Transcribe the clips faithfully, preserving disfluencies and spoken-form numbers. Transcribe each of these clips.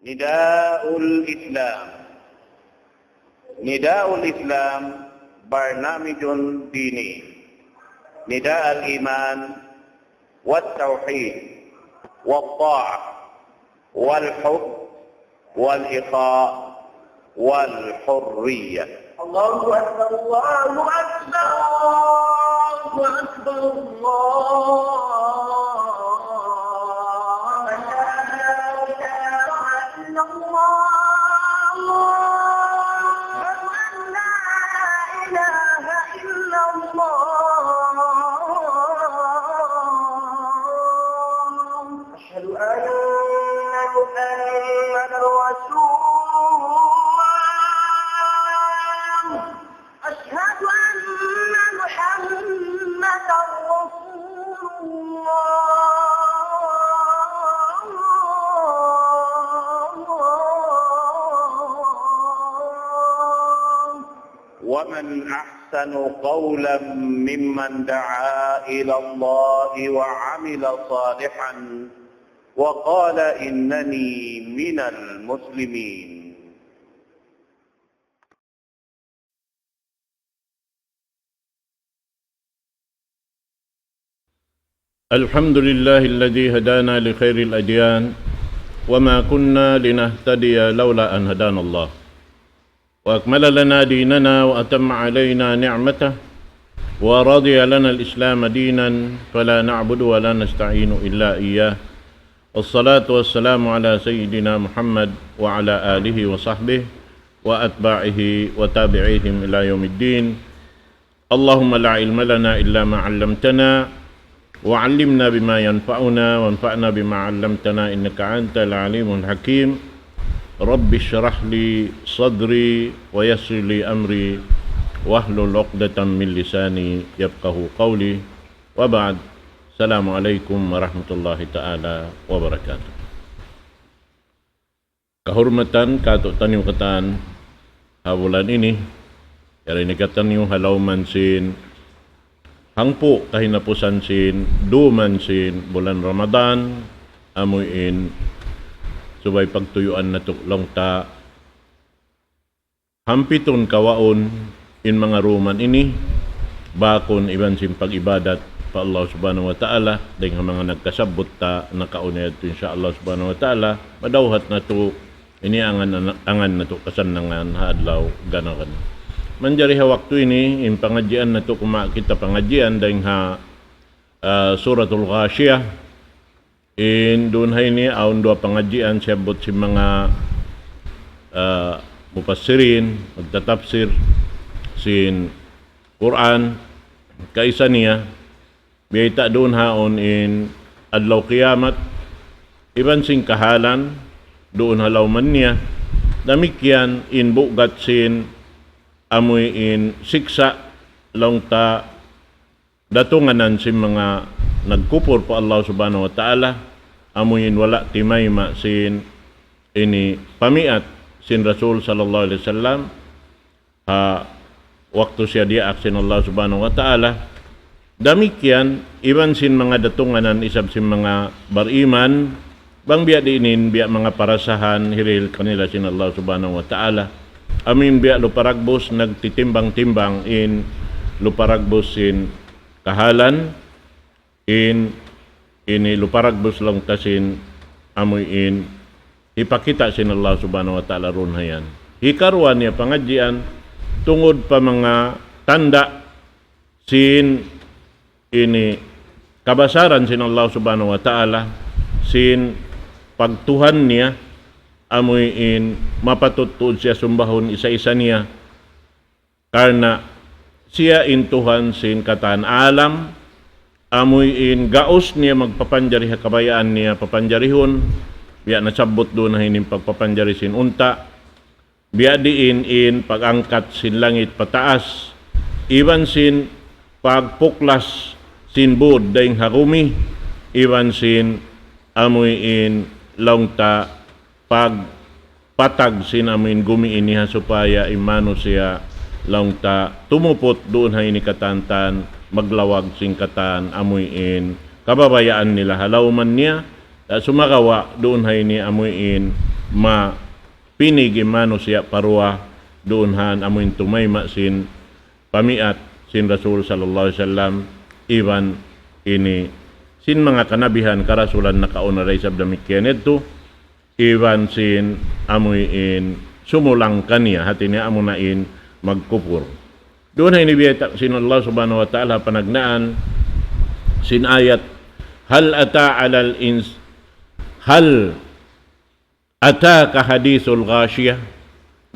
نداء الإسلام. نداء الإسلام برنامج ديني. نداء الإيمان والتوحيد والطاعة والحب والإخاء والحرية. الله أكبر، الله أكبر، الله أكبر، الله أكبر. أشهد أن لا إله إلا الله. أشهد أن لا إله إلا الله. أشهد أن محمدا رسول الله. أشهد أن محمدا رسول الله. ومن أحسن قولا ممن دعا إلى الله وعمل صالحا وقال إنني من المسلمين. الحمد لله الذي هدانا لخير الأديان وما كنا لنهتدي لولا أن هدانا الله وأكمل لنا ديننا وأتم علينا نعمته ورضي لنا الإسلام دينا فلا نعبد ولا نستعين إلا إياه. والصلاة والسلام على سيدنا محمد وعلى آله وصحبه وأتباعه وتابعيهم إلى يوم الدين. اللهم لا علم لنا إلا ما علمتنا وعلمنا بما ينفعنا وانفعنا بما علمتنا إنك أنت العليم الحكيم. رب اشرح لي صدري ويسر لي أمري واحلل عقدة من لساني يفقهوا قولي. وبعد. السلام عليكم ورحمة الله تعالى وبركاته. Kahurmatan kātu'niyu katan ha bulan ini, yari ini katan niyu ha lawm sin hangpu' kahinapusan sin dūm sin bulan Ramadan, amu in subay pagtuyuan natu' laung ta hampitun kawaun in manga dūm ini, bakun iban sin pag-ibadat pa Allah Subhanahu wa Ta'ala, dayng ha manga nagkasabbut ta nakauna yadtu, insya Allah Subhanahu wa Ta'ala, madawhat natu' ini angan, angan natu' kasannangan ha adlaw gana-gana. Manjari ha waktu ini, in pangadjian natu' kuma kita pangadjian dayng ha, ah, Suratul Ghashiyah, in duun ha ini awn duwa pangadjian siyabbut sin manga, ah, mufassirin, magtatapsir sin Qur'an, kaisa niya, biyayta' duun ha yaun in adlaw kiyamat, iban sin kahalan, duun ha lawm niya, damikkiyan in bugat sin amuy in siksa' laung ta datunganan sin manga nagkupur pa Allah Subhanahu wa Ta'ala, amuy in wala' timayma' sin ini pamiat sin Rasul sallallahu alayhi wasallam, ha waktu siya diyaak sin Allah Subhanahu wa Ta'ala. Damikkiyan, iban sin manga datunganan isab sin manga bariman, bang biya' diin in biya' manga parasahan hirihil kanila sin Allah Subhanahu wa Ta'ala. Amuin biya' lupa dagbus nagtitimbang-timbang in lupa dagbus sin kahalan, in ini lupa dagbus laung ta sin amuy in hipakita' sin Allah Subhanahu wa Ta'ala duun ha yan. Hikaruwa niya pangadjian tungud pa manga tanda' sin ini kabasaran sin Allah Subhanahu wa Ta'ala, sin pagtuhan niya, amuy in mapatut tuud siya sumbahun isa-isa niya, karna' siya in Tuhan sin katan alam, amuy in gaus niya magpapanjari ha kabayaan niya papanjarihun, biya' nasabbut duun ha ini in pagpapanjari sin unta', biya' diin in pag-angkat sin langit pataas, iban sin pagpuklas sin būd dayng ha gumi, iban sin amuy in laung ta pagpatag sin amuin gumi ini ha supaya in manusiya' laung ta tumuput duun ha ini katan-katan maglawag sin katan amuy in kababayaan nila ha lawm niya, da sumagawa' duun ha ini amuy in mapinig in manusiya' pa duwa duun ha amuin tumayma' sin pamiat sin Rasul sallallahu alayhi wasallam, iban ini sin manga kanabihan karasulan nakauna da isab damikkiyan yadtu, iban sin amuin sumulang kaniya, hati niya amuna in magkupur. Duun ha ini biyayta' sin Allah subhanahu wa ta'ala panagnaan sin ayat, هل أتى على الإنس هل أتاك حديث الغاشية.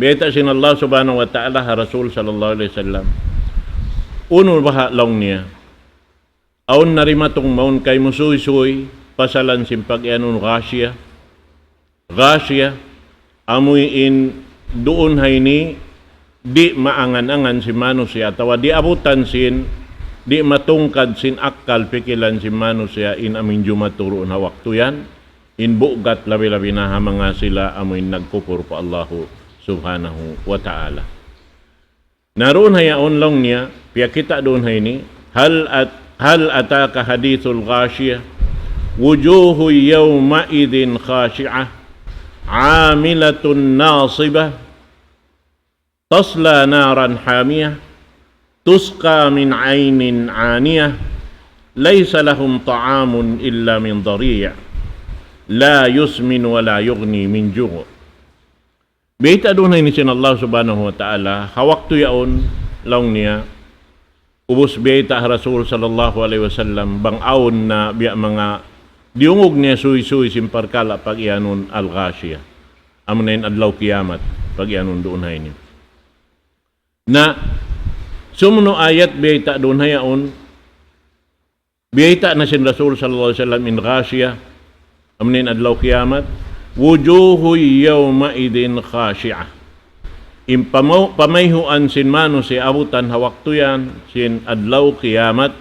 Biyayta' sin Allah subhanahu wa ta'ala ha Rasul sallallahu alayhi wasallam. Unu baha' laung niya. Awn na rimatung mawn kaymu suysuy, pasalan sin pag-iyanun ghashiya. Ghashiya, amuin duun ha ini, di' maangan-angan sin manusiya', atawa di' abutan sin, di' matungkad sin akkal pikilan sin manusiya', in amuin jumatu duun ha waktu yan, in bugat labi-labi na ha manga sila amuin nagkupur pa Allahu subhanahu wa ta'ala. Na duun ha yaun laung niya, piyakita' duun ha ini, هل أت-، هل أتاك حديث الغاشية، وجوه يومئذ خاشعة، عاملة ناصبة، تصلى نارا حامية، تسقى من عين آنية، ليس لهم طعام إلا من ضريع، لا يسمن ولا يغني من جوع. Biyayta' duun ha ini sin Allah subhanahu wa ta'ala, ha waktu yaun, laung niya, ubus biyayta' ha Rasul sallallahu alayhi wasallam, bang awn na biya' manga diyungug niya suysuy sin parkala' pag-iyanun al-ghashiya. Amuna in adlaw kiyamat, pag-iyanun duun ha ini. Na, sumunu' ayat biyayta' duun ha yaun, biyayta' na sin Rasul sallallahu alayhi wasallam in ghashiya, amuna in adlaw kiyamat, وجوه يومئذ خاشعة. In pamaw-, pamayhuan sin manusiya' abutan ha waktu yan, sin adlaw kiyamat,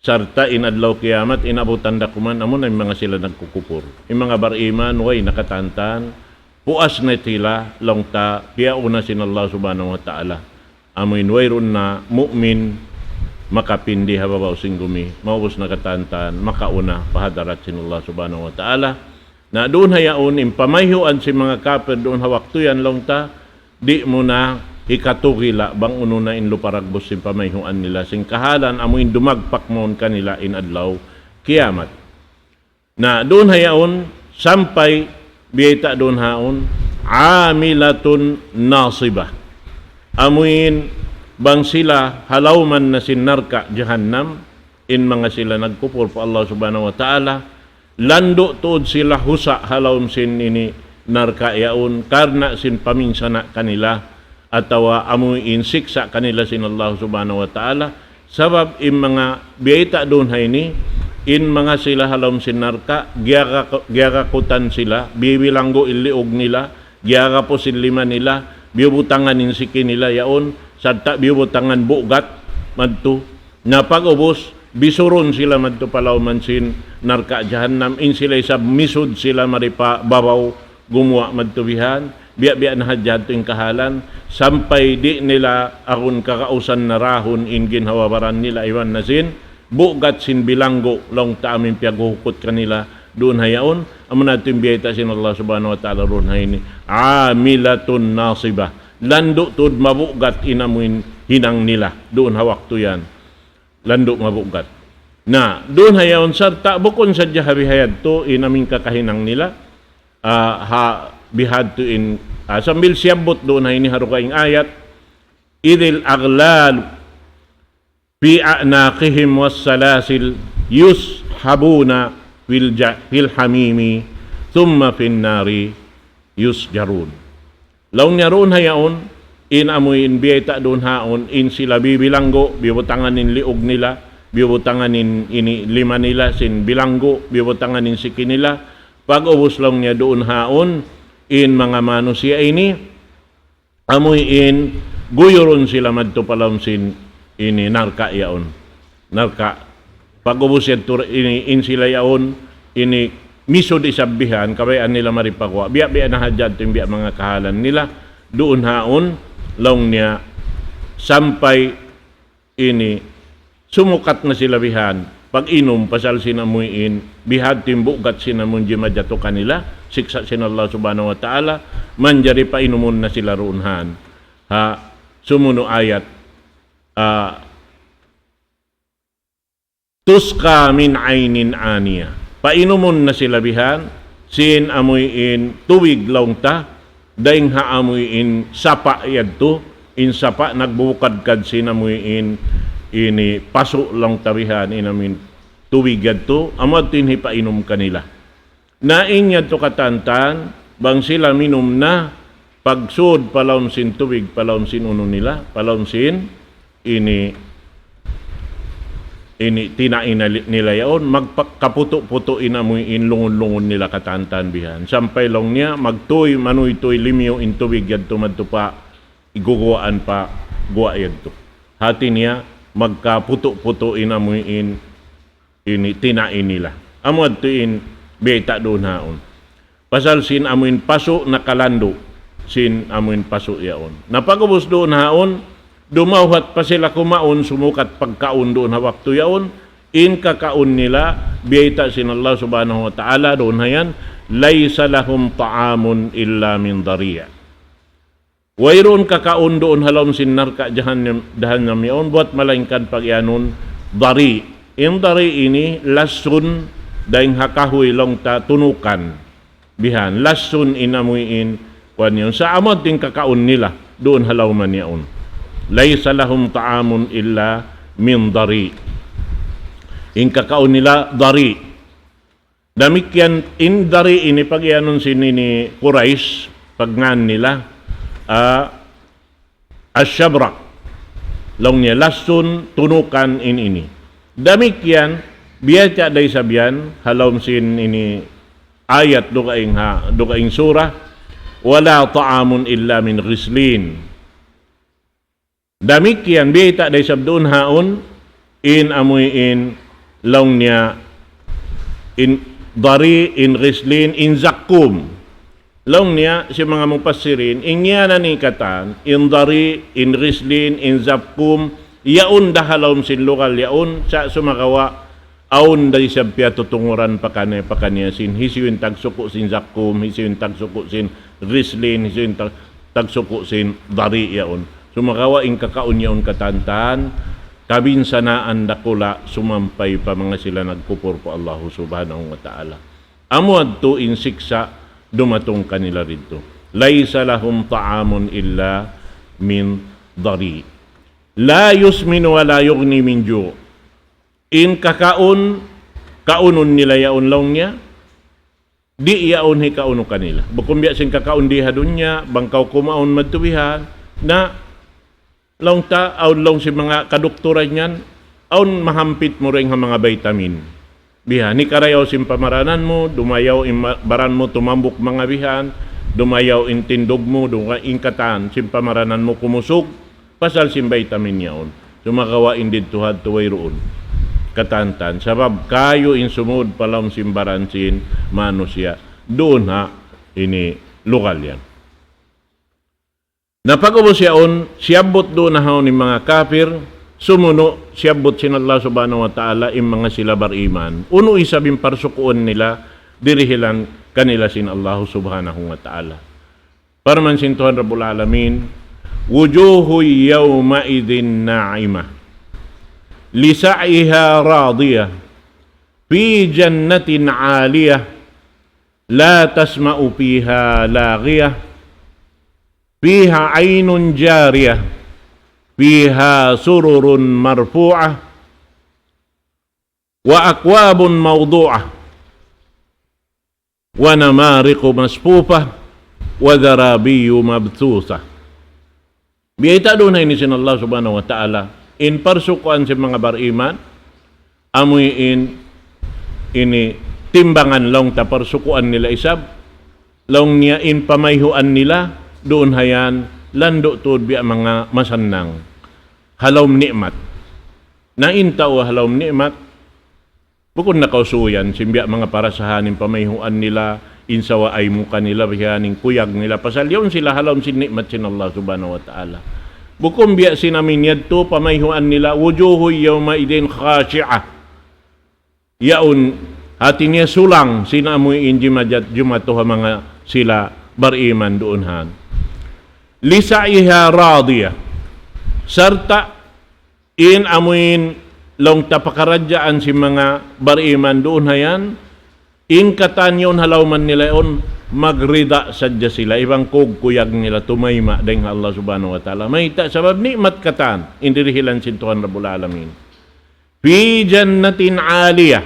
sarta' in adlaw kiyamat, in abutan da kuman, amuna in manga sila nagkukupur. In manga bariman, way nakatantan, puas na sila, laung ta, piyauna sin Allah subhanahu wa ta'ala. Amuin wayruun na mu'min makapindi ha babaw sin gumi, maubus na katantan, makauna pa hadarat sin Allah subhanahu wa ta'ala. Na duun ha yaun, in pamayhuan sin manga kapir duun ha waktu yan laung ta, di' mu na hikatugila bang unu na in luparagbus sin pamayhuan nila, sin kahalan amuin dumagpak mawn kanila in adlaw kiyamat. Na duun ha yaun, sampay biyayta' duun ha yaun, عاملة ناصبة. Amuin bang sila ha lawman na sin narka' jahannam, in manga sila nagkupur pa Allah subhanahu wa ta'ala, landu' tuud sila husa' ha lawm sin ini narka' yaun, karna' sin paminsana' kanila, atawa amuin siksa' kanila sin Allah subhanahu wa ta'ala, sabab in manga biyayta' duun ha ini, in manga sila ha lawm sin narka', giyaraku-, giyarakutan sila, bibilanggu' in liug nila, giyagapus in lima nila, biyubutangan in siki nila yaun, sarta' biyubutangan bugat, madtu. Na pag-ubus, bisurun sila madtu pa lawman sin narka' jahannam, in sila isab misud sila mari pa babaw, gumuwa' madtu bihan, biya'-biya' na hadja in kahalan, sampay di' nila agun kagausan narahun in ginhawa-baran nila iban na sin, bugat sin bilanggu', laung ta amuin piyaguhukut kanila, duun ha yaun, amuna tuud in biyayta' sin Allah subhanahu wa ta'ala duun ha ini, عاملة ناصبة. Landu' tuud mabugat in amuin hinang nila, duun ha waktu yan. Landu' mabugat. Na, duun ha yaun sarta', bukun sadja ha bihayadtu, in amuin kakahinang nila, ah, ha bihadtu in, ah, sambil siyabbut duun ha ini ha dugaing ayat, إذ الأغلال في أعناقهم والسلاسل يسحبون في الج-، في الحميم ثم في النار يسجرون. Laung niya duun ha yaun, in amuin biyayta' duun ha yaun, in sila bibilanggu', biyubutangan in liug nila, biyubutangan in ini lima nila, sin bilanggu', biyubutangan in siki nila, pag-ubus laung niya duun ha yaun, in manga manusiya' ini, amuin guyurun sila madtu pa lawm sin ini narka' yaun. Narka'. Pag-ubus yadtu ini, in sila yaun, ini misud isab bihan, kabayaan nila mari pa guwa'. Biya'-biya' na hadja tuud in biya' manga kahalan nila, duun ha yaun, laung niya, sampay ini, sumukat na sila bihan, pag-inum pasal sin amuin, bihadtu in bugat sin amuin jimajatu kanila, siksa' sin Allah Subhanahu wa Ta'ala, manjari painumun na sila duun han. Ha, sumunu' ayat, ah, تسقى من عين آنية. Painumun na sila bihan, sin amuin tubig laung ta, dayn ha amuin sapa' yadtu, in sapa' nagbubukadkad sin amuin ini pasu' laung ta bihan, in amuin tubig yadtu, amu yadtu in hipainum kanila. Na in yadtu katantan, bang sila minum na, pagsud pa lawm sin tubig, pa lawm sin unu nila, pa lawm sin ini, ini tinai na li-, nila yaun, magpa-, kaputu'-putu' in amuin lungun-lungun nila katantan bihan. Sampay laung niya, magtuy, manuytuy limiyu in tubig yadtu madtu pa iguguwaan pa guwa' yadtu. Hati niya, magkaputu'-putu' in amuin ini tinai nila. Amu yadtu in bayta' duun haun. Pasal sin amuin pasu' nakalandu', sin amuin pasu' yaun. Na pag'ubus duun haun, dumawhat pa sila kumaun sumukat pagkaun duun ha waktu yaun, in kakaun nila, bayta' sin Allah Subhanahu wa Ta'ala duun ha yan, ليس لهم طعام إلا من ضريع. Wayruun kakaun duun ha lawm sin narka' jahannam, jahannam yaun, buwat malaingkan pagiyanun dari'. In dari' ini, lasun, dayn ha kahuy laung ta tunukan. Bihan, lasun in amuin, kuwan yaun. Sa' amu yadtu in kakaun nila, duun ha lawm yaun. ليس لهم طعام إلا من ضريع. In kakaun nila, dari'. Damikkiyan in dari' ini pagiyanun sin ini Quraysh, pagngan nila, ah, الشبرق. Laung niya lasun tunukan in ini. Damikkiyan, biyayta' da isab yan, ha lawm sin ini ayat dugaing ha, dugaing surah, ولا طعام إلا من غسلين. Damikkiyan, biyayta' da isab duun haun, in amuin, laung niya, in dari', in ghislin, in zakkum. Laung niya, sin manga mufassirin, in ngiyanan ini katan, in dari', in ghislin, in zakkum, yaun da ha lawm sin lugal yaun, sa' sumagawa', awn da isab piyatutunguran pakaniya, pakaniya sin hisiyu in tagsuku' sin zakkum, hisiyu in tagsuku' sin ghislin, hisiyu in tag-, tagsuku' sin dari' yaun. Sumagawa' in kakaun yaun katantan, kabinsanaan dakula' sumampay pa manga sila nagkupur pa Allahu Subhanahu wa Ta'ala. Amu yadtu in siksa' dumatung kanila didtu. ليس لهم طعام إلا من ضريع. لا يسمن ولا يغني من جوع. In kakaun, kaunun nila yaun laung niya, di' yaun hikaunu kanila. Bukun biya' sin kakaun di ha dunya, bang kaw kumaun madtu bihan, na laung ta, awn laung sin manga kadukturan yan, awn mahampit mu dayn ha manga vitamin. Bihan, hikarayaw sin pamaranan mu, dumayaw in ma-, baran mu tumambuk manga bihan, dumayaw in tindug mu, dumayaw in katan, sin pamaranan mu kumusug, pasal sin vitamin yaun. Sumagawa' in didtu hadtu wayruun. Katantan. Sabab kayu in sumud pa lawm sin baran sin manusiya'. Duun ha ini lugal yan. Na pag'ubus yaun, siyabbut duun na haun in manga kapir, sumunu', siyabbut sin Allah Subhanahu wa Ta'ala in manga sila bariman. Unu isab in parsukuan nila, dirihilan kanila sin Allah Subhanahu wa Ta'ala. Parman sin Tuhan Rabbul Alamin, وجوه يومئذ ناعمة لسعيها راضية في جنة عالية لا تسمع فيها لاغية فيها عين جارية فيها سرر مرفوعة وأكواب موضوعة ونمارق مصفوفة وزرابي مبثوثة. Biyayta' duun ha ini sin Allah Subhanahu wa Ta'ala, in parsukuan sin manga bariman, amuin ini timbangan laung ta parsukuan nila isab, laung niya in pamayhuan nila, duun ha yan, landu' tuud biya' manga masannang. Ha lawm ni'mat. Na in tau ha lawm ni'mat, bukun na kaw suyan, sin biya' manga parasahan in pamayhuan nila, in sawa aymu kanila, bihan in kuyag nila, pasal yaun sila ha lawm sin ni'mat sin Allah Subhanahu wa Ta'ala. Bukun biya' sin amin yadtu, pamayhuan nila, وجوه يومئذ خاشعة. Yaun Hati niya sulang sin amuin jimajat jumatu ha manga sila bariman duun han. لسعيها راضية. Sarta' in amuin laung ta pakaradjaan sin manga bariman duun hayan, in katan yaun ha lawman nila yaun, magrida sadja sila, iban kugkuyag nila tumayma' dayn ha Allah Subhanahu wa Ta'ala. Mayta'? Sabab ni'mat katan in dirihilan sin Tuhan Rabbul Alamin. في جنة عالية.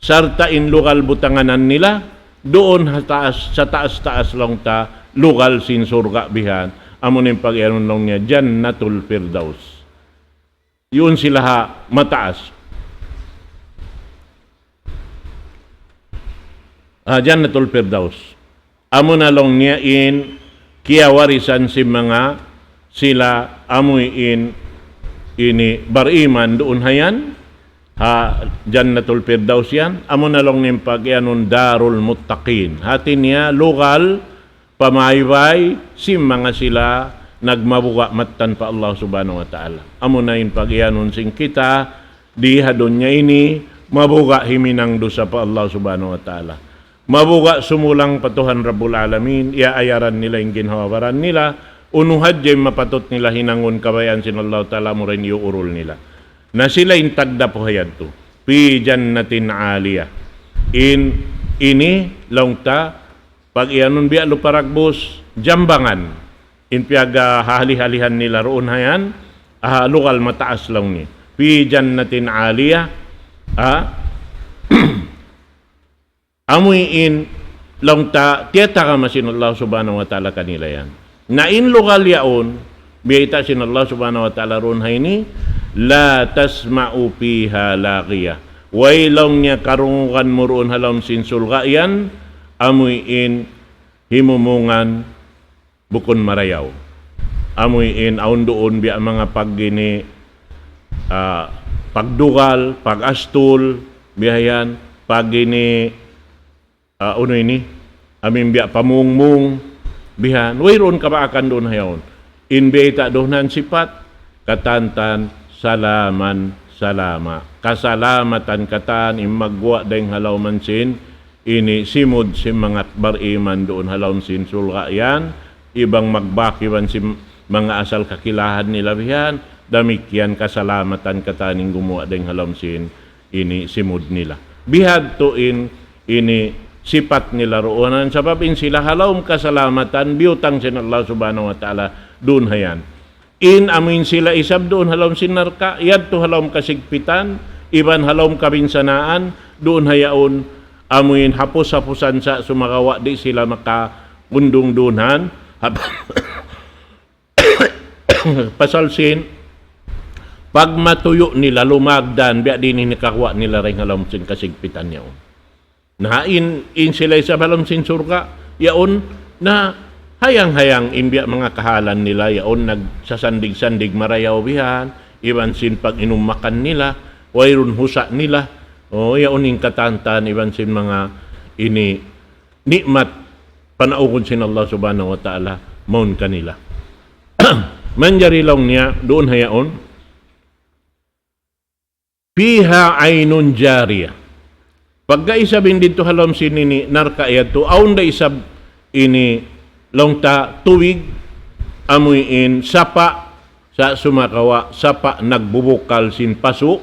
Sarta' in lugal butanganan nila, duun ha taas, sa taas-taas laung ta, lugal sin surga' bihan. Amu in pagiyanun laung niya, Jannatul Firdaus. Yun sila ha mataas. Ah, Jannatul Firdaus. Amu na laung niya in kiyawarisan sin manga sila amuin ini bariman duun hayan, ha Jannatul Firdaus yan. Amu na laung niya in pagiyanun Darul Muttaqin. Hati niya lugal pamaybay sin manga sila nagmabuga' mattan pa Allah Subhanahu wa Ta'ala. Amu na in pagiyanun sin kita, di ha dunya ini, mabuga' himinang dusa pa Allah Subhanahu wa Ta'ala. Mabuga' sumulang pa Tuhan Rabbul Alamin, iyaayaran nila in ginhawa-baran nila, unu hadja in mapatut nila hinangun kabayaan sin Allah Ta'ala, amura in iyuurul nila. Na sila in tagdapu ha yadtu. في جنة عالية. In, ini, laung ta, pagiyanun biya' lupa ragbus, jambangan. In piyaghahali-halihan nila duun hayan, ah, lugal mataas laung niya. في جنة عالية, ah, amuin laung ta tiyatagama sin Allah Subhanahu wa Ta'ala kanila yan. Na in lugal yaun, biyayta' sin Allah Subhanahu wa Ta'ala duun ha ini, لا تسمع فيها لاغية. Way laung niya karungugan mu duun ha lawm sin surga' yan, amuin himumungan bukun marayaw. Amuin awn duun biya' manga pag ini, ah, pagdugal, pag-astul, biya' yan, pag ini, ah, unu ini, amuin biya' pamungmung, biya' yan. Wayruun kabaakan duun ha yaun. In biyayta' duun ha yan sipat, katantan, salaman, salama. Kasalamatan katan, in magguwa' dayn ha lawman sin, ini simud sin manga bariman duun ha lawm sin surga' yan, iban magbak iban sin manga asal kakilahan nila bihan, damikkiyan kasalamatan katan in gumuwa' dayn ha lawm sin ini simud nila. Bihadtu in ini sipat nila duun, sabab in sila ha lawm kasalamatan biyutang sin Allah Subhanahu wa Ta'ala duun ha yan. In amuin sila isab duun ha lawm sin narka', yadtu ha lawm kasigpitan, iban ha lawm kabinsanaan, duun ha yaun, amuin hapus-hapusan sa sumagawa' di' sila makaundung duun han, hap-, pasal sin, pagmatuyu' nila lumagdan, biya' diin in kaguwa' nila dayn ha lawm sin kasigpitan yaun. Na in, in sila isab ha lawm sin surga', yaun, na hayang-hayang in biya' manga kahalan nila, yaun nagsasandig-sandig marayaw bihan, iban sin pag-inum makan nila, wayruun husa' nila, o, yaun in katantan, iban sin manga ini ni'mat panaugun sin Allah Subhanahu wa Ta'ala, mawn kanila. Manjari laung niya, duun ha yaun, فيها عين جارية. Pagka isab in didtu ha lawm sin ini narka' yadtu, awn da isab ini laung ta tubig, amuin sapa', sa' sumagawa' sapa' nagbubukal sin pasu',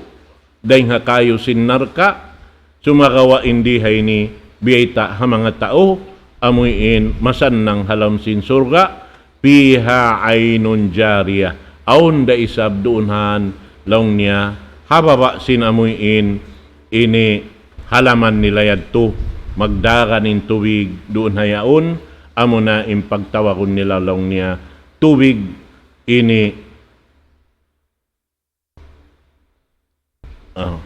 dayn ha kayu sin narka', sumagawa' in di ha ini biyayta' ha manga tau, amuin masannang ha lawm sin surga', فيها عين جارية. Awn da isab duun han laung niya, ha baba' sin amuin ini halaman nila yadtu, magdagan in tubig duun ha yaun, amuna in pagtawagun nila laung niya, tubig ini, ah,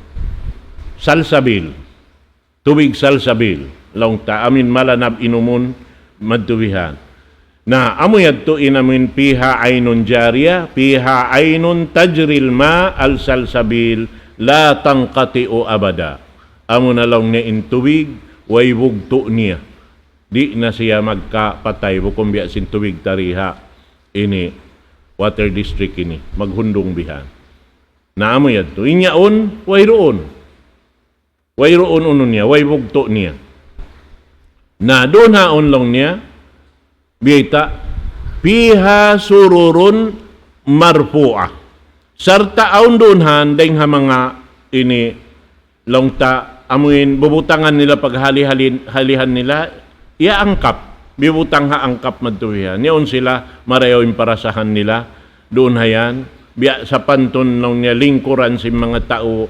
salsabil. Tubig salsabil. Laung ta amuin malanab inumun madtu bihan. Na, amu yadtu in amuin فيها عين جارية، فيها عين تجري الماء السلسبيل لا تنقطع أبدا. Amuna laung niya in tubig, way bugtu' niya. Di' na siya magkapatay, bukun biya' sin tubig ta di ha ini, water district ini, maghundung bihan. Na amu yadtu. In yaun, wayruun. Wayruun unu niya, way bugtu' niya. Na duun haun laung niya, biyayta', فيها سرر مرفوعة. Sarta' awn duun han, dayng ha manga ini, laung ta, amuin bubutangan nila paghali-hali-, halihan nila, iyaangkat. Bibutang ha angkat madtu bihan. Yaun sila, marayaw in parasahan nila, duun ha yan, biya' sapantun laung niya lingkuran sin manga tau,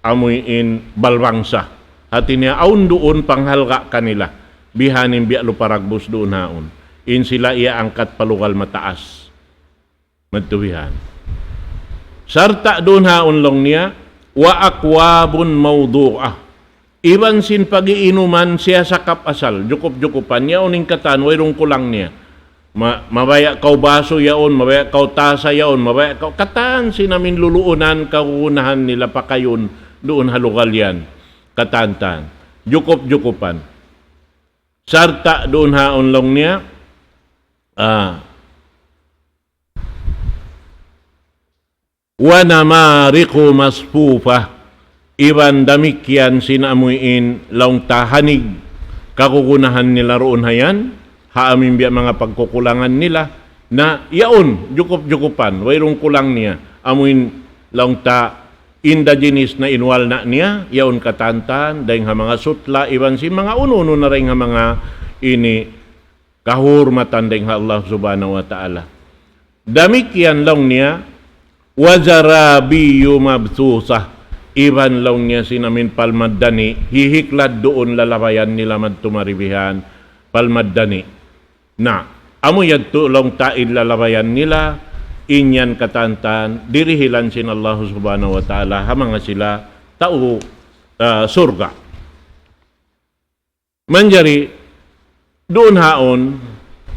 amuin balbangsa. Hati niya, awn duun panghalga' kanila. Bihanin biya' lupa ragbus duun haun. In sila iyaangkat pa lugal mataas. Madtu bihan. Sarta' duun haun laung niya, وأكواب موضوعة. Iban sin pag-iinuman siya sakap asal, jukup-jukupan, yaun in katan, wayruun kulang niya. Ma-, mabaya' kaw basu yaun, mabaya' kaw tasa yaun, mabaya' kaw katan sin amin luluunan, kagunahan nila pakayun, duun ha lugal yan. Katantan. Jukup-jukupan. Sarta' duun haun laung niya, ah, ونمارق مصفوفة. Iban damikkiyan sin amuin laung ta hanig kagunahan nila duun ha yan, ha amin biya' manga pagkukulangan nila, na yaun, jukup-jukupan, wayruun kulang niya, amuin laung ta indigenous na in walna' niya, yaun katantan, dayng ha manga sutla, iban sin manga unu-unu na dayng ha manga ini, kahurmatan dayng ha Allah Subhanahu wa Ta'ala. Damikkiyan laung niya, وزرابي مبثوثة. Iban laung niya sin amin palmaddani, hihiklad duun lalabayan nila madtu mari bihan, palmaddani. Na, amu yadtu laung ta in lalabayan nila, in yan katantan, dirihilan sin Allah Subhanahu wa Ta'ala, ha manga sila tau, ah, surga'. Manjari, duun haun,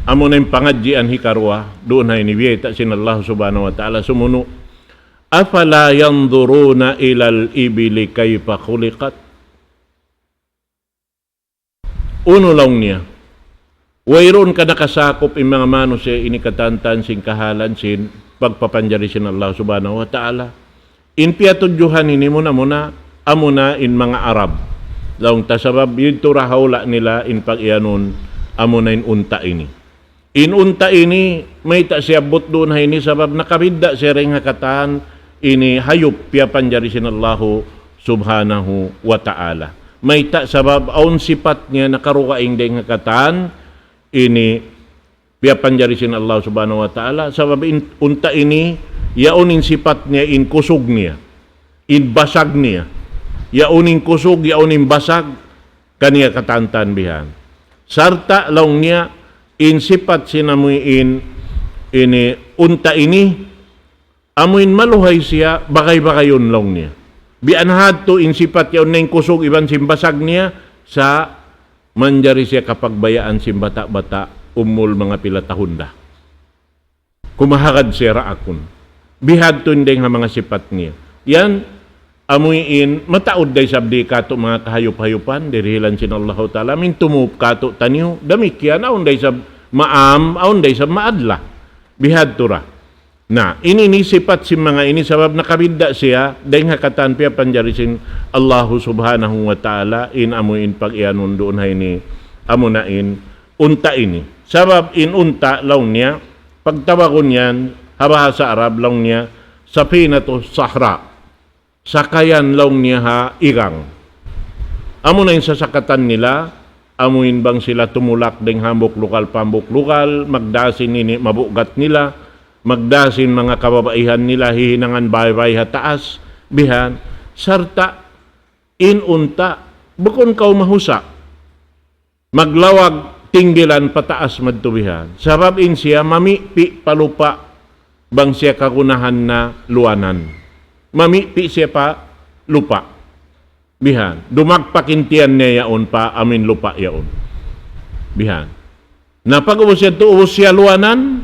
amu na in pangadjian hikaruwa, duun ha ini biyayta' sin Allah Subhanahu wa Ta'ala sumunu', أفلا ينظرون إلى الإبل كيف خلقت. Unu laung niya, wayruun ka nakasakup in manga manusiya' ini katantan sin kahalan sin pagpapanjari sin Allah Subhanahu wa Ta'ala. In piyatudjuhan ini muna-muna, amuna in manga Arab. Laung ta sabab yadtu ra ha hula' nila in pag-iyanun, amuna in unta' ini. In unta' ini, mayta' siya abbut duun ha ini sabab nakabidda' siya dayng ha katan ini hayup piyapanjari sin Allahu Subhanahu wa Ta'ala. Mayta' sabab awn sipat niya nakarugaing dayng ha katan ini piyapanjari sin Allah Subhanahu wa Ta'ala, sabab in, unta' ini, yaun in sipat niya, in kusug niya, in basag niya, yaun in kusug, yaun in basag, kaniya katantan bihan. Sarta' laung niya, in sipat sin amuin, ini, unta' ini, amuin maluhay siya, bagay-bagayun laung niya. Biya' na hadtu in sipat yaun na in kusug iban sin basag niya, sa' manjari siya kapagbayaan sin bata'-bata', umul manga pila tahun da. Kumahagad siya raakun. Bihadtu in dayng ha manga sipat niya. Yan, amuin, mataud da isab di katu' manga kahayup-hayupan, dirihilan sin Allahu Ta'ala, amuin tumup katu' taniyu, damikkiyan, awn da isab maam, awn da isab maadla. Bihadtu ra. Na, ini ini sipat sin manga ini sabab nakabidda' siya, dayng ha katan piyapanjari sin Allahu Subhanahu wa Ta'ala, in amuin pag-iyanun duun ha ini, amuna in unta' ini. Sabab in unta' laung niya, pagtawagun yan, ha bahasa Arab laung niya, سفينة الصحراء. Sakayan laung niya ha igang. Amu na in sasakatan nila, amu in bang sila tumulak dayng hambuuk lugal pa hambuuk lugal, magdā sin ini mabugat nila, magdā sin manga kababaihan nila hihinangan bāy-bāy ha taas, bihan, sarta' in unta', bukun kaw mahusa'. Maglawag tinggilan pataas madtu bihan. Sabab in siya mamipi' pa lupa' bang siya kagunahan na luwanan. Mamipi' siya pa lupa'. Bihan. Dumagpak in tiyan niya yaun pa amin lupa' yaun. Bihan. Na pag-ubus yadtu, ubus siya luwanan,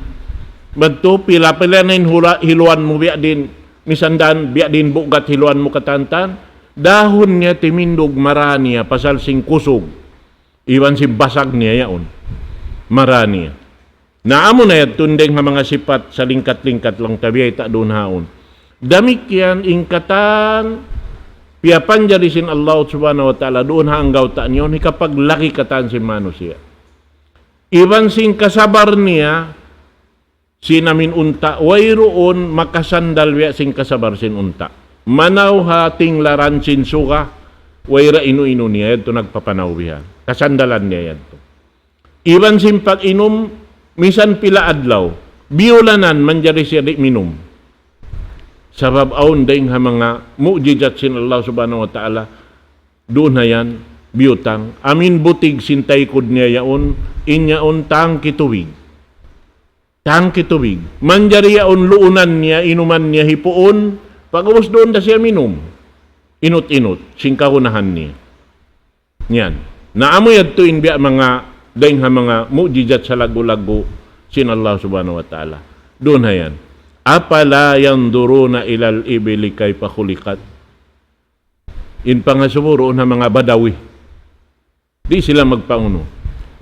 madtu pila-pila na in hula-, hiluwan mu biya' diin, misan dān biya' diin bugat hiluwan mu katantan, dahun niya timindug marā niya pasal sin kusug. Iban sin basag niya yaun. Marā niya. Na amu na yadtu in dayng ha manga sipat salingkat-lingkat laung ta biyayta' duun haun. Damikkiyan in katan piyapanjari sin Allah Subhanahu wa Ta'ala duun ha anggawta' niya yaun, hikapaglaki katan sin manusiya'. Iban sin kasabar niya, sin amin unta', wayruun makasandal biya' sin kasabar sin unta'. Manaw ha tinglaran sin suga, way ra inu-inu niya, yadtu nagpapanaw bihan. Kasandalan niya yadtu. Iban sin pag-inum, misan pila adlaw, biyulanan manjari siya di' minum. Sabab awn dayng ha manga mu'jizat sin Allah Subhanahu wa Ta'ala, duun ha yan, biyutang. Amin butig sin taykud niya yaun, in yaun tangki tubig. Tangki tubig. Manjari yaun luunan niya, inuman niya hipuun, pag'ubus duun da siya minum. Inut-inut, sin kagunahan niya. Yan. Na amu yadtu in biya' manga, dayng ha manga mu'jizat salaggu'-laggu' sin Allah Subhanahu wa Ta'ala. Duun ha yan. أفلا ينظرون إلى الإبل كيف خلقت. In pangasubu duun ha manga Badawi. Di' sila magpaunu.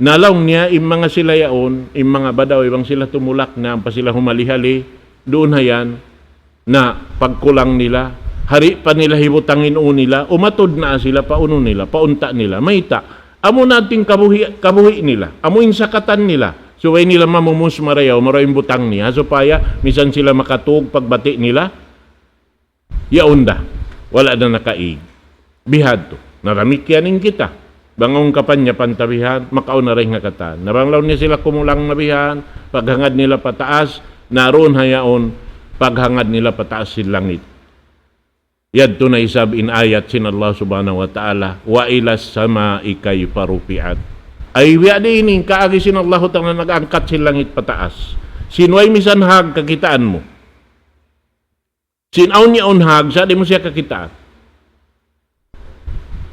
Na laung niya, in manga sila yaun, in manga Badawi, bang sila tumulak na, ampa sila humali-hali, duun ha yan, na pagkulang nila, di' pa nila hibutang in ū nila, umatud na sila pa unu nila, pa unta' nila. Mayta', amu na in kabuhi', kabuhi' nila, amu in sakatan nila. Subay nila mamumus marayaw, marayaw in butang niya, supaya misan sila makatug pagbati' nila, yaun da, wala' da nakaig. Bihadtu. Na damikkiyan in kita. Bang awn kapanyapan ta bihan, makauna da in katan. Na bang laung niya sila kumulang na bihan, paghangad nila pataas, na duun ha yaun, paghangad nila pataas sin langit. Yadtu na isab in ayat sin Allah Subhanahu wa Ta'ala, وإلى السماء كيف رفعت. Ay, biya' diin in kaagi sin Allah Ta'ala nag-angkat sin langit pataas. Sin way misan hag kakitaan mu. Sin awn yaun hag, sa' di' mu siya kakitaan.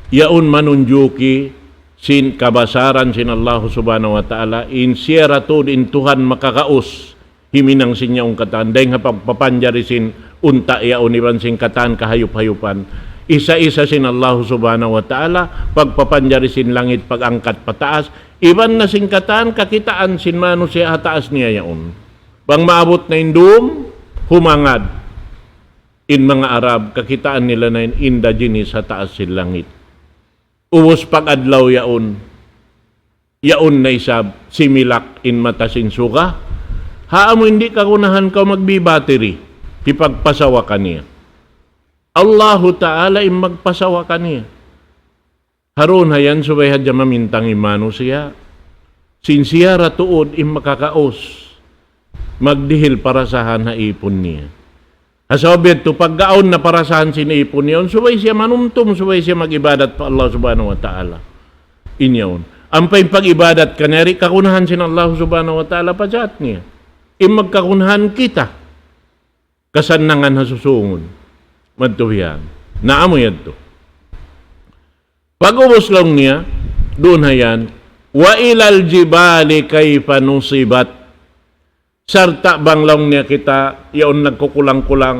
Yaun manunjuki sin kabasaran sin Allah Subhanahu wa Ta'ala, in siya ra tuud in Tuhan makakaus, himinang sin yaun katan, dayng ha pagpapanjari sin unta' yaun iban sin katan kahayup-hayupan. Isa-isa sin Allah Subhanahu wa Ta'ala, pagpapanjari sin langit, pag-angkat pataas, iban na sin katan kakitaan sin manusiya' ha taas niya yaun. Bang maabut na in dum, humangad. In manga Arab, kakitaan nila na in inda jinis ha taas sin langit. Ubus pag-adlaw yaun, yaun na isab similak in mata sin suga. Ha amu in di' kagunahan kaw magbi-battery, hipagpasawa kaniya. Allahu Ta'ala in magpasawa kaniya. Ha duun ha yan subay hadja mamintang in manusiya'. Sin siya ra tuud in makakaus magdihil parasahan ha ipun niya. Ha sabab yadtu pagga awn na parasahan sin ipun niya, subay siya manumtum, subay siya mag-ibadat pa Allah Subhanahu wa Ta'ala. In yaun. Ampa in pag-ibadat kaniya di' kagunahan sin Allah Subhanahu wa Ta'ala pa jat niya. In magkagunahan kita. Kasannangan ha susungun. Madtu bihan. Na amu yadtu. Pag'ubus laung niya, duun ha yan, وإلى الجبال كيف نصبت. Sarta' bang laung niya kita, yaun nagkukulang-kulang,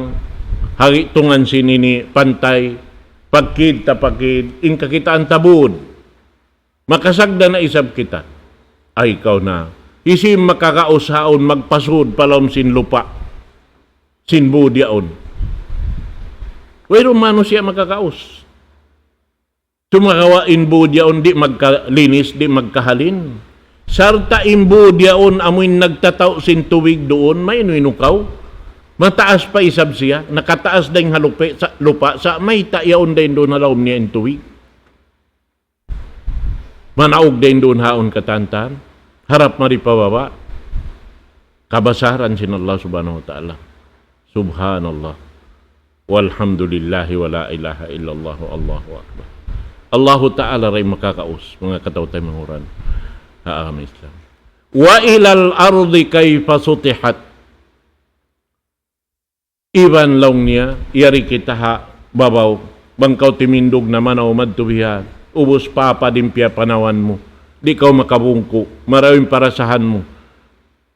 ha gi'tungan sin ini pantay, pagkid ta pagkid, in kakitaan ta bud. Makasagda na isab kita. Ay, kaw na. Hisiyu in makakaus haun magpasud pa lawm sin lupa'. Sin bud yaun. Wayruun manusiya' makakaus. Sumagawa' in bud yaun di' magkalinis, di' magkahalin. Sarta' in bud yaun amuin nagtatau' sin tubig duun, mainu-inu kaw. Mataas pa isab siya, nakataas dayn ha lupa', sa, lupa', sa' mayta' yaun dayn duun ha lawm niya in tubig. Manaug dayn duun haun katantan, harap mari pa baba', kabasaran sin Allah Subhanahu wa Ta'ala. Subhanallah. Walhamdulillahi wa la ilaha illallah, Allahu Akbar. Allahu Ta'ala ra in makakaus, manga kataw-taymanghuran. Ha agama Islam. وإلى الأرض كيف سطحت. Iban laung niya, yari kita ha babaw, bang kaw timindug na manaw madtu bihan, ubus papa' in piyapanawan mu, di' kaw makabungku', marayaw in parasahan mu.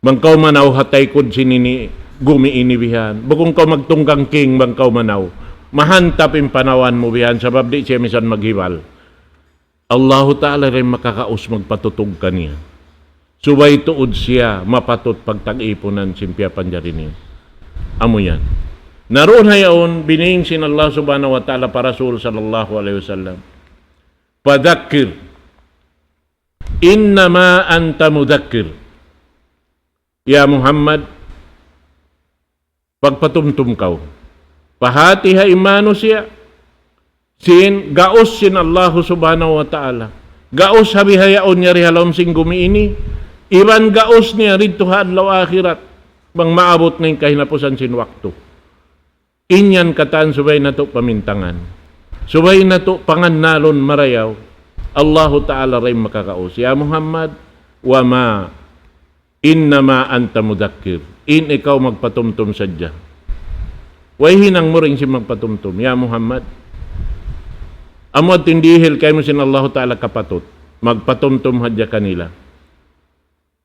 Bang kaw manaw ha taykud sin ini gumi ini bihan, bukun kaw magtunggang king bang kaw manaw, mahantap in panawan mu bihan, sabab di' siya misan maghibal. Allahu Ta'ala ra in makakaus magpatutug kaniya. Subay tuud siya mapatut pagtag-ipunan sin piyapanjari niya. Amu yan. Na duun ha yaun, biying sin Allah Subhanahu wa Ta'ala pa Rasul sallallahu alayhi wasallam, فذكر إنما أنت مذكر. Ya Muhammad, pagpatumtum kaw. Pahāti ha in manusiya' sin gaus sin Allahu Subhanahu wa Ta'ala. Gaus ha bihaun niya di ha lawm sin gumi ini, iban gaus niya didtu ha adlaw akhirat, bang maabut na in kahinapusan sin waktu. In yan katan subay natu' pamintangan. Subay natu' pangannalun marayaw. Allahu Ta'ala da in makagaus. Ya Muhammad, وما إنما أنت مذكر. In ikaw magpatumtum sadja. Way hinang mu dayn sin magpatumtum, ya Muhammad. Amu yadtu in dihil kaymu sin Allahu Ta'ala kapatut. Magpatumtum hadja kanila.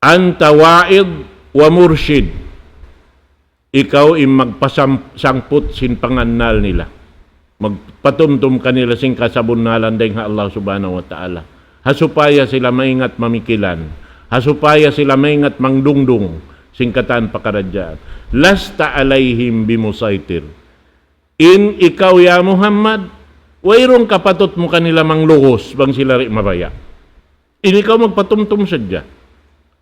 أنت واعظ ومرشد. Ikaw in magpasam-, sangput sin pangannal nila. Magpatumtum kanila sin kasabunnalan dayn ha Allah Subhanahu wa Ta'ala. Ha supaya sila maingat mamikilan. Ha supaya sila maingat mangdungdung sin katan pakaradjaan. لست عليهم بمسيطر. In ikaw, ya Muhammad, wayruun kapatut mu kanila manglugus bang sila di' mabaya'. In ikaw magpatumtum sadja.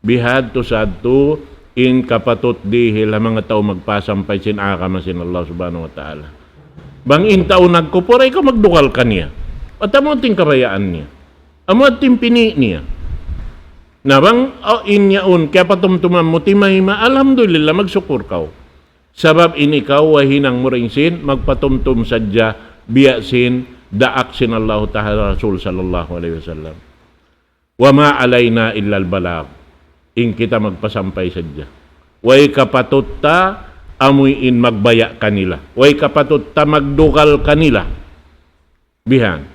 Bihadtu sadtu in kapatut dihil ha manga tau magpasampay sin agama sin Allah Subhanahu wa Ta'ala. Bang in tau nagkupur, ikaw magdugal kaniya. At amu yadtu in kabayaan niya. Amu yadtu in pini' niya. Na bang, o, in yaun, kiyapatumtuman mu, timayma', alhamdulillah, magsukul kaw. Sabab in ikaw, way hinang mu dayn sin, magpatumtum sadja, biya' sin, daak sin Allahu Ta'ala Rasul sallallahu alayhi wasallam. وما علينا إلا البلاغ. In kita magpasampay sadja. Way kapatut ta, amuin magbaya' kanila. Way kapatut ta magdugal kanila. Bihan.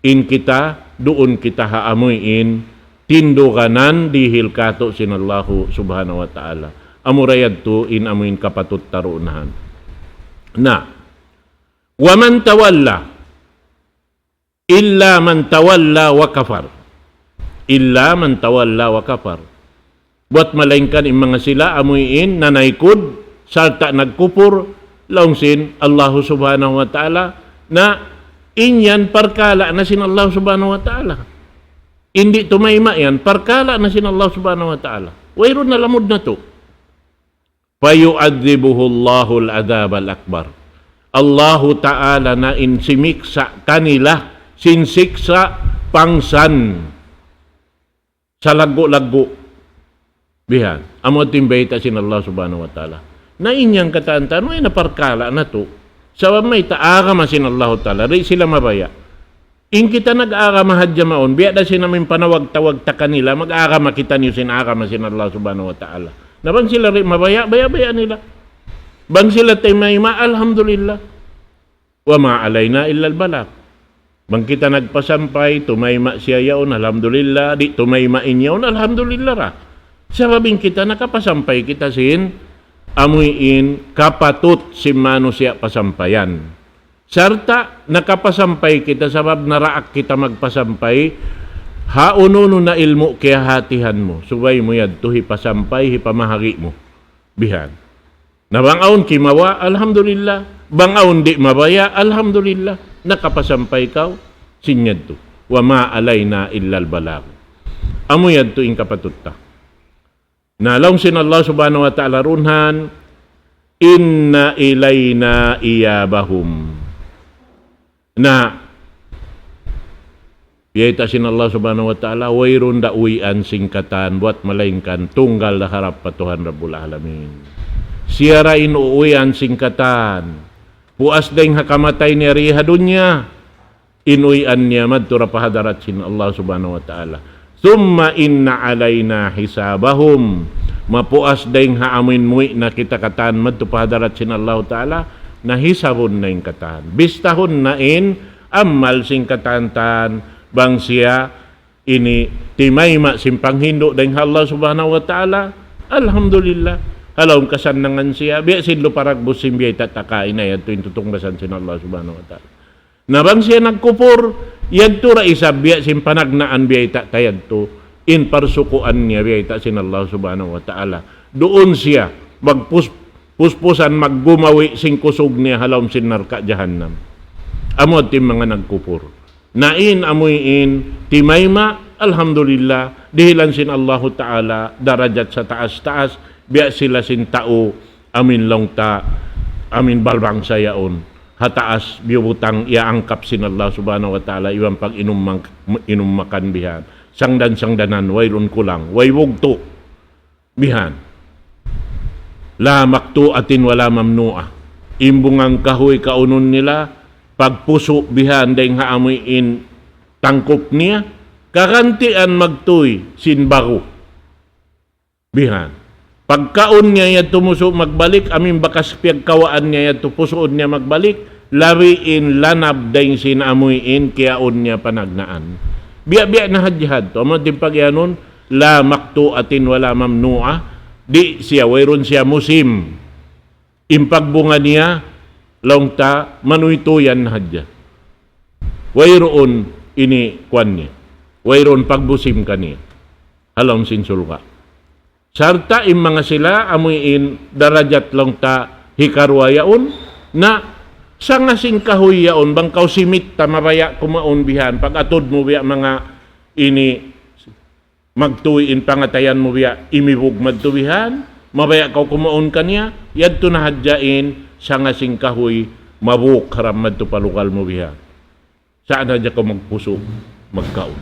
In kita, duun kita ha amuin tinduganan dihil katu' sin Allahu Subhanahu wa Ta'ala. Amura yadtu in amuin kapatut ta duun nahan. Na, ومن تولى إلا من تولى وكفر. إلا من تولى وكفر. Buwat malaingkan in manga sila amuin nanaykud sarta' nagkupur laung sin Allahu Subhanahu wa Ta'ala, na in yan parkala' na sin Allah Subhanahu wa Ta'ala. In di' tumayma' yan, parkala' na sin Allah Subhanahu wa Ta'ala. Wayruun na lamud natu'. فيعذبه الله العذاب الأكبر. Allahu Ta'ala na in simiksa' kanila, sin siksa' pangsan. Salaggu'-laggu'. Bihan. Amu yadtu in bayta' sin Allah Subhanahu wa Ta'ala. Na in yan katan-katan, way na parkala' natu'. Sabab mayta', agama sin Allahu Ta'ala. Di' sila mabaya'. In kita nag-agama hadja mawn, biya' da sin amuin panawag-tawag ta kanila, mag-agama kitaniyu sin agama sin Allah Subhanahu wa Ta'ala. Na bang sila di' mabaya', baya'-baya' nila. Bang sila timayma', alhamdulillah. وما علينا إلا البلاغ. Bang kita nagpasampay, tumayma' siya yaun, alhamdulillah. Di' tumayma' in yaun, alhamdulillah ra. Sabab in kita nakapasampay kita sin, amuin kapatut sin manusiya' pasampayan. Sarta' nakapasampay kita sabab naraak kita magpasampay, ha unu-unu na ilmu' kiyahatihan mu, subay mu yadtu hipasampay, hipamahagi' mu. Bihan. Na bang awn kimawa', alhamdulillah. Bang awn di' mabaya', alhamdulillah. Nakapasampay kaw, sin yadtu. وما علينا إلا البلاغ. Amu yadtu in kapatut ta. Na laung sin Allah Subhanahu wa Ta'ala duun han, إن إلينا إيابهم. Na, biyayta' sin Allah Subhanahu wa Ta'ala, wayruun da uwian sin katan buwat malaingkan tunggal da harap pa Tuhan Rabbul Alamin. Siya ra in uwian sin katan. Puas dayng ha kamatay niya di ha dunya, in uwian niya madtu ra pa hadarat sin Allah Subhanahu wa Ta'ala. ثم إن علينا حسابهم. Mapuas dayng ha amuin muwi' na kita katan madtu pa hadarat sin Allahu Ta'ala, na hisabun na in katan. Bistahun na in amal sin katan-katan bang siya ini timayma' sin panghindu' dayng ha Allah Subhanahu wa Ta'ala. Alhamdulillah. Ha lawm kasannangan siya. Biya' sin lupa dagbus sin biyayta' ta kaina, yadtu in tutungbasan sin Allah Subhanahu wa Ta'ala. Na bang siya nagkupur, yadtu ra isab biya' sin panagnaan biyayta' ta yadtu, in parsukuan niya biyayta' sin Allah Subhanahu wa Ta'ala. Duun siya, magpus-, puspusan maggumawi' sin kusug niya ha lawm sin narka' jahannam. Amu yadtu in manga nagkupur. Na in amuin timayma', alhamdulillah, dihilan sin Allahu Ta'ala darajat sataas-taas, biya' sila sin tau amuin laung ta, amuin balbangsa yaun. Ha taas, biyubutang iyaangkat sin Allah Subhanahu wa Ta'ala, iban pag-inum mang-, inum makan bihan. Sangdan-sangdanan, wayruun kulang, way bugtu'. Bihan. لا مقطوعة ولا ممنوعة. In bunga kahuy kaunun nila, pagpusu' bihan dayng ha amuin tangkup niya, kagantian magtuy sin baru. Bihan. Pagkaun niya yadtu musu' magbalik, amuin bakas piyagkawaan niya yadtu pusuun niya magbalik, labi in lanab dayng sin amuin kiyaun niya panagnaan. Biya'-biya' na hadja yadtu. Amu in pagiyanun, لا مقطوعة ولا ممنوعة. Di' siya, wayruun siya musim. In pagbunga niya, laung ta, manuytuyan na hadja. Wayruun ini kuwan niya. Wayruun pagmusim kaniya. Ha lawm sin surga'. Sarta' in manga sila, amuin darajat laung ta hikaruwa yaun, na sanga sin kahuy yaun, bang kaw simit ta, mabaya' kumaun bihan, pag-atud mu biya' manga ini, magtuy in pangatayan mu biya' imibug madtu bihan, mabaya' kaw kumaun kaniya, yadtu na hadja in sanga sin kahuy mabuk haram madtu pa lugal mu bihan. Saan hadja kaw magpusu', magkaun.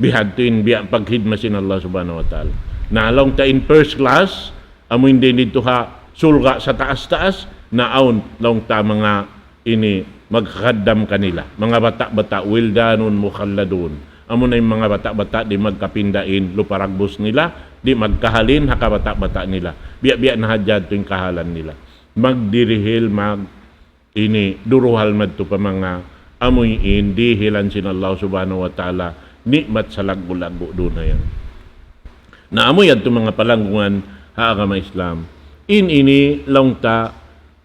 Bihadtu in biya' paghidma sin Allah Subhanahu wa Ta'ala. Na laung ta in first class, amu in didtu ha surga' sataas-taas, na awn laung ta manga ini magkakaddam kanila. Manga bata'-bata', ولدان مخلدون. Amu na in manga bata'-bata' di' magkapinda in lupa dagbus nila, di' magkahalin ha kabata'-bata' nila. Biya'-biya' na hadja yadtu in kahalan nila. Magdirihil, mag ini duruhal madtu pa manga amuin dihilan sin Allah Subhanahu wa Ta'ala ni'mat salaggu'-laggu' dunya yan. Na amu yadtu manga palanggungan ha agama Islam. In ini laung ta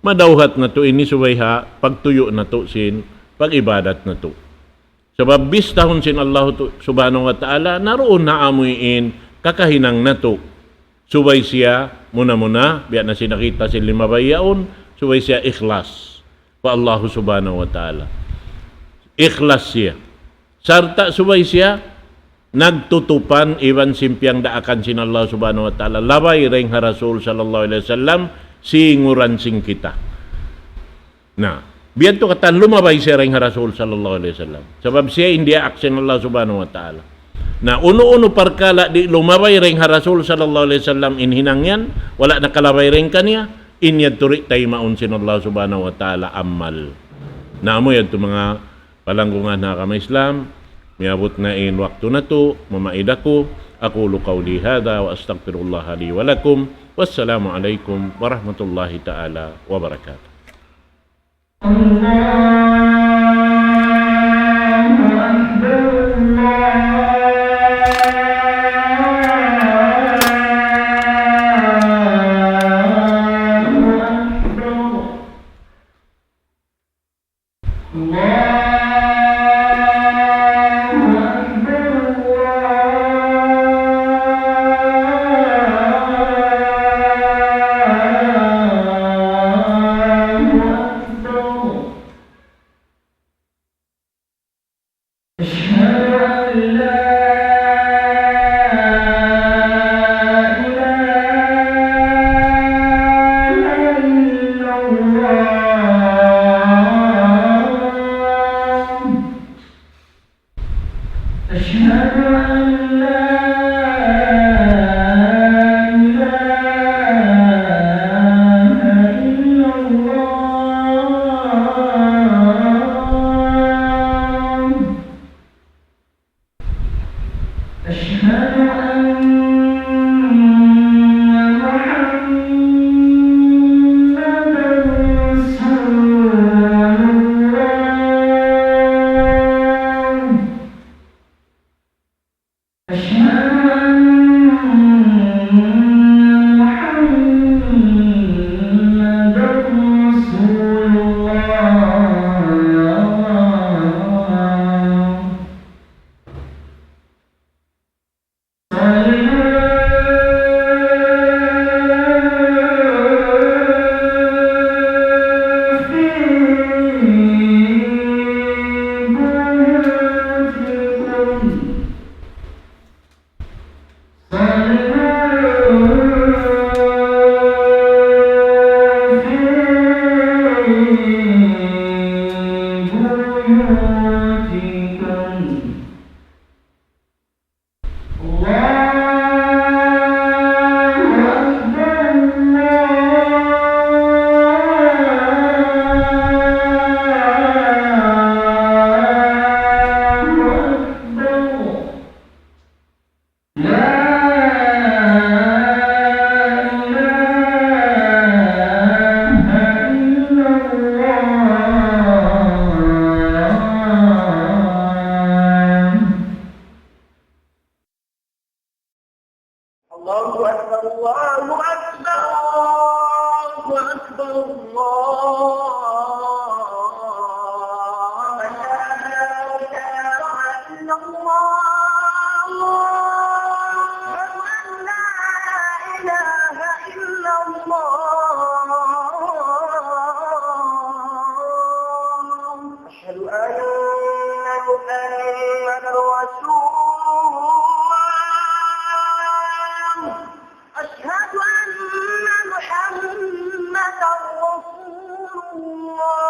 madawhat natu' ini subay ha pagtuyu' natu' sin pag-ibadat natu'. Sabab bistahun sin Allah tu-, Subhanahu wa Ta'ala, na duun na amuin kakahinang natu'. Subay siya, muna-muna, biya' na sin nakita' sin limabay yaun, subay siya ikhlas pa Allah Subhanahu wa Ta'ala. Ikhlas siya. Sarta' subay siya, nagtutupan iban sin piyangdaakan sin Allah Subhanahu wa Ta'ala. Labay dayn ha Rasul sallallahu alayhi wasallam, singuran sin kita. Na, biya' tu katan lumabay siya dayn ha Rasul sallallahu alayhi wasallam. Sabab siya in diyaak sin Allah Subhanahu wa Ta'ala. Na, unu-unu parkala' di' lumabay dayn ha Rasul sallallahu alayhi wasallam in hinang yan, wala' nakalabay dayn kaniya, in yadtu di' taymaun sin Allah Subhanahu wa Ta'ala amal. Na, amu yadtu manga palanggungan ha agama Islam, miyabut na in waktu natu', mamaid aku, أقول قولي هذا وأستغفر الله لي ولكم. والسلام عليكم ورحمة الله تعالى وبركاته. الله أكبر، الله أكبر. الله أكبر، الله أكبر. أشهد أن لا إله إلا الله. الله. أشهد أن لا إله إلا الله. أشهد أن لا إله إلا الله. أشهد أن محمدا رسول الله. أشهد أن محمدا رسول الله.